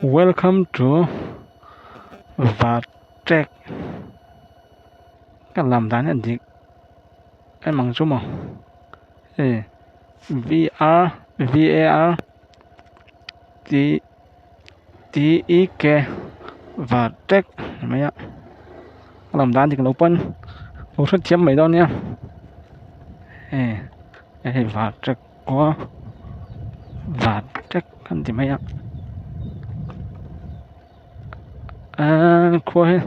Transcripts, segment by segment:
Welcome to Vartrek ka lam dan hi a dik em ang chu maw hei V R V A R T T E K Vartrek ti mai a a lam dan dik lo pawn lo hrethiam mai dawn nia hei hei Vartrek khua Vartrek an ti mai a eee khua hi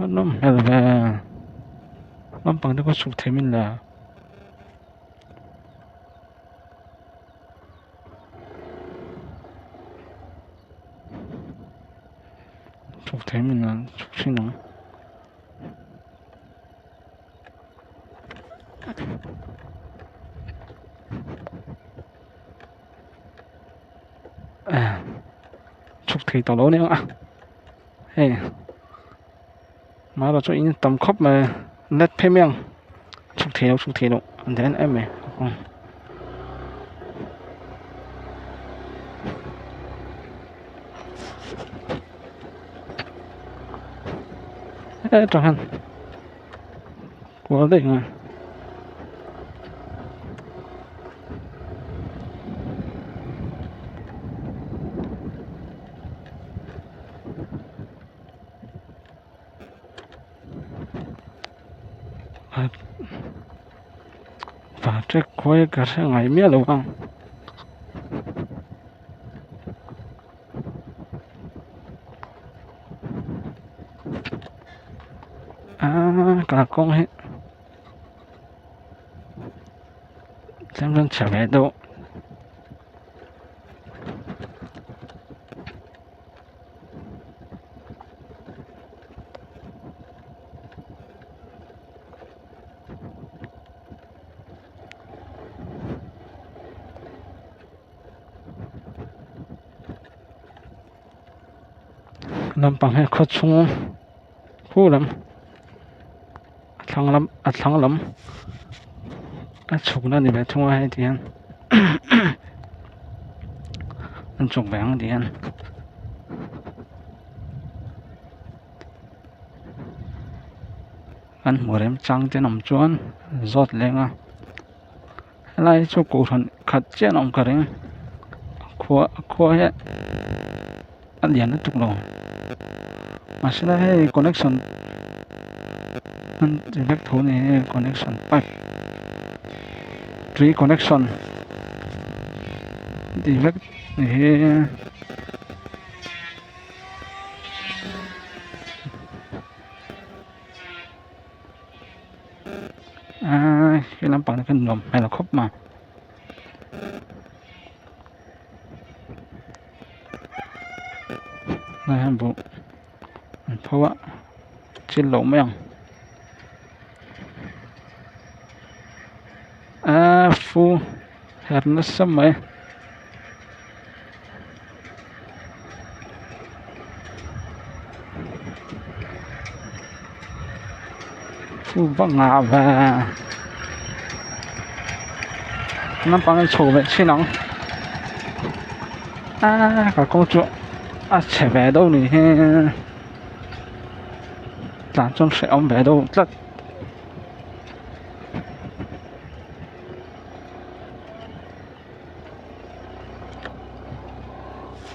a nawm hmel ve naupang te pawh chhuk thei min le. Chhuk thei min la chhuk thin ang. Chhuk thei tawh lo aniang a hei marawh chu in tam khawp mai let phei mai ang chhuk thei lo chhuk thei lo an ti em em mai. Hetah hian kual daih ngai Varṭek khawi ka hre ngai miah lo ang. Aaa kalkawng hi tlem chuan chhe ve deuh. Lampang hi khaw chhung khu lam a thlang lam a thlang lam a chhukna a ni ve thung a heti hian an chhuk ve ang ti hian. An hmu rem chang te an awm chuan zawt leng a helai hi chu kohhran khat chiah an awm ka ring khua khua hi a lian lutuk lo mahse lai hei connection an ti vek tho a ni hei connection pipe tui connection an ti vek ni hi. Aaa he lampang te khan nuam hmel khawp mai lai hian buh an pho a chil loh mai ang aaa fu her nasa mai. Va ngah ve naupang hi chho ve thin ang aaa kalkawng chu a chhe ve deuh ni hi tlan chuan hrehawm ve deuh tlat.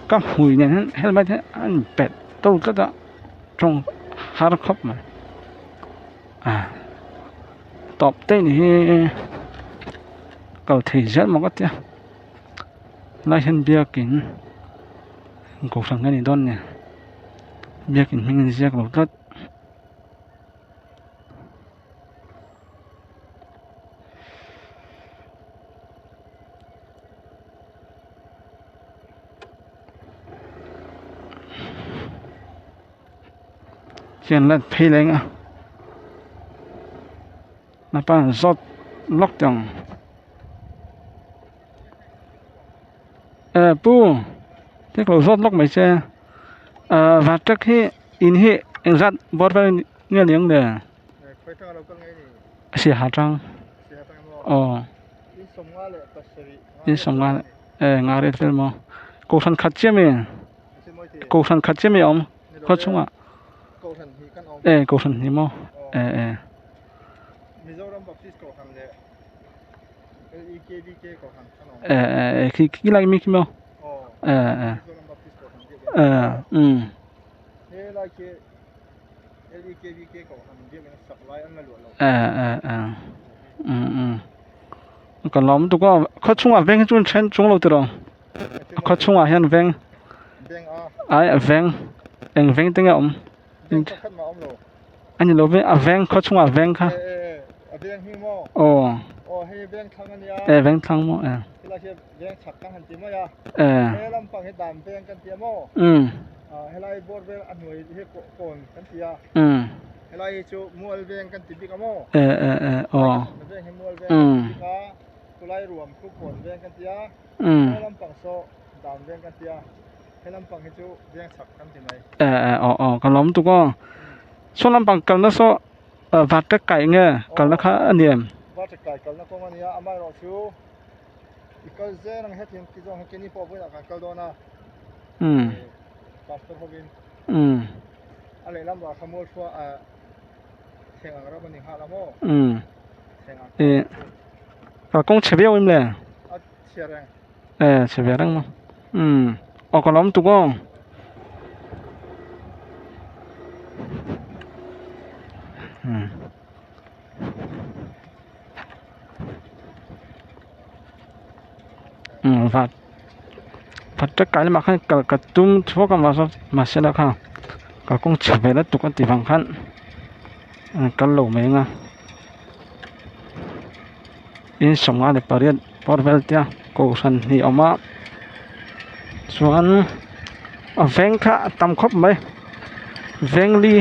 Ka hmui nen hian helmet hi a in pet to tlat a tawng har khawp mai a tawp te ni hi kal thei zel maw ka tia helai hian biakin kohhran nge ni dawn ni biakin hming in ziak lo tlat. Hian let phei leng a napa zawt lawk teh ang eh pu te ka lo zawt lawk mai che ah varṭek hi in hi engzat bawr vel nge ni ang le. Siaha tang aw in sawmnga leh eh nga riat vel maw kohhran khat chiah mi. Kohhran khat chiah mai a awm khaw chhungah e kohhran hnih maw e e. E e e khi khi lai mi khi maw e e e um. E e e um um ka lawm tuk a khaw chhungah veng hi chu an then chung lo tiraw. A khaw chhungah hian veng ai a veng eng veng te nge a awm a ni lo ve a veng khaw chhungah veng kha aw e veng thlang maw e e um um e e e aw um. Khulai ruam khu kawn veng kan tia, he lampang saw dan veng kan tia, he lampang hi chu veng chhak kan ti mai. E e aw aw ka lawm tuk aw. Saw lampang kalna saw Vatrek kai nge kalna kha a ni em? Vatrek kai kalna kawng a nia, amaherawh chu i kal zel ang hetiang ti zawng hi keini pawh vawiinah kan kal dawn a, pastor hovin a lehlam rah kha mualthua thleng ang ram a ni nghal a maw? Thleng ang E ka kawng chhe viau em le? A chhe reng. E chhe ve reng maw? Umm aw ka lawm tuk aw. Umm. Umm vat vat tangkai lamah khan kal ka tum thuak a mahse la kha kalkawng chhe ve lutuk a tih vang khan kal lo mai ang a in sawmnga leh pariat pawr vel te a kohhran hnih a awm a chuan a veng kha a tam khawp mai veng li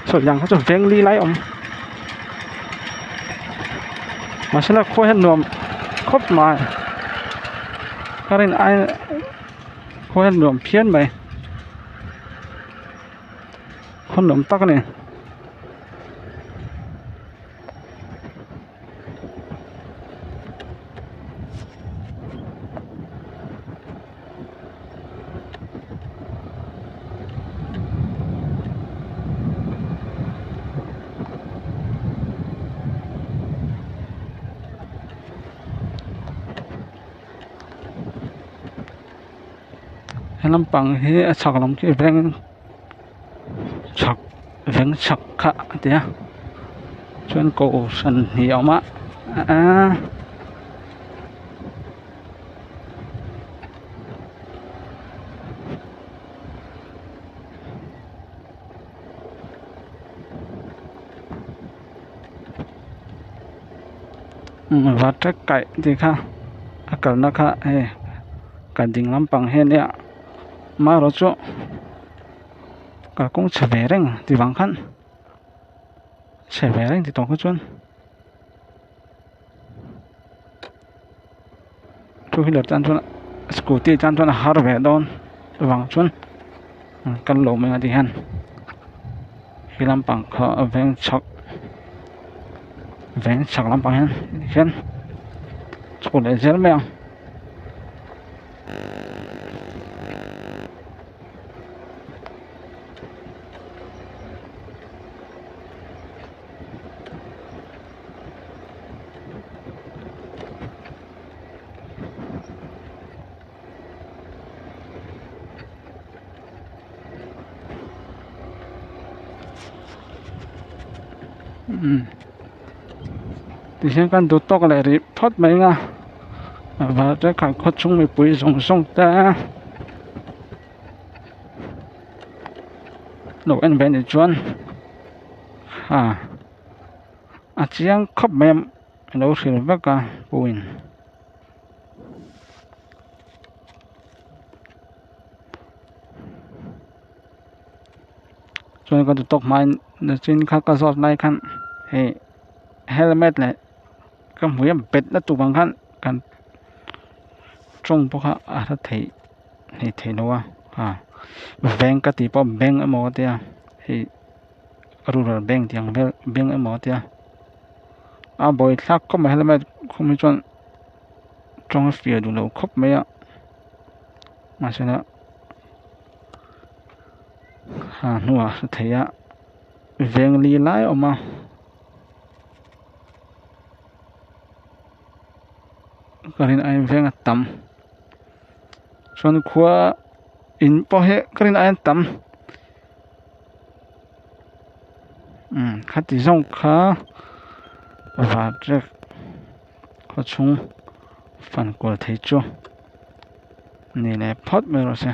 sawi ang kha chu veng li lai a awm mahse la khua hian nuam khawp mai ka rin ai khua hian nuam phian mai khaw nuam tak a ni. He lampang hi a chhak lam khi veng chhak veng chhak kha a ti a chuan kohhran hnih a awm a aaa. Vatrek kaih tih kha a kalna kha hei ka ding lampang hi ania amaherawh chu kalkawng chhe ve reng tih vang khan chhe ve reng ti tawh kha chuan. Two wheeler tan chuan scooty tan chuan a har ve dawn chuvang chuan an kal lo mai a ti hian khi lampang kha a veng chhak veng chhak lampang hian hian chho leh zel mai ang. Tihian kan duh tawk leh rih phawt mai ang a Vatrek ah khaw chhung mipui zawng zawng te lo en ve anih chuan ah. A chiang khawp mai a lo hrilh vek a puin. Chuan ka duhtawk hmain chin kha ka zawt lai khan hei helmet leh ka hmui a bet na tuk ang khan kan tawng pawh kha a hla theih hleih theih loh a ha veng ka tih pawh bank emaw ka tia hei. Rural bank tih ang vel bank emaw a tia a buai thlak khawp mai helmet khum hi chuan tawng a fiah duh lo khawp mai a mahse la Ha hnuah hre thei a veng li lai a awm a. Ka rin aiin veng a tam chuan khua in pawh hi ka rin aiin tam umm khati zawng kha vatrek khawchhung fan kual thei chu ni leh phawt mai rawh se.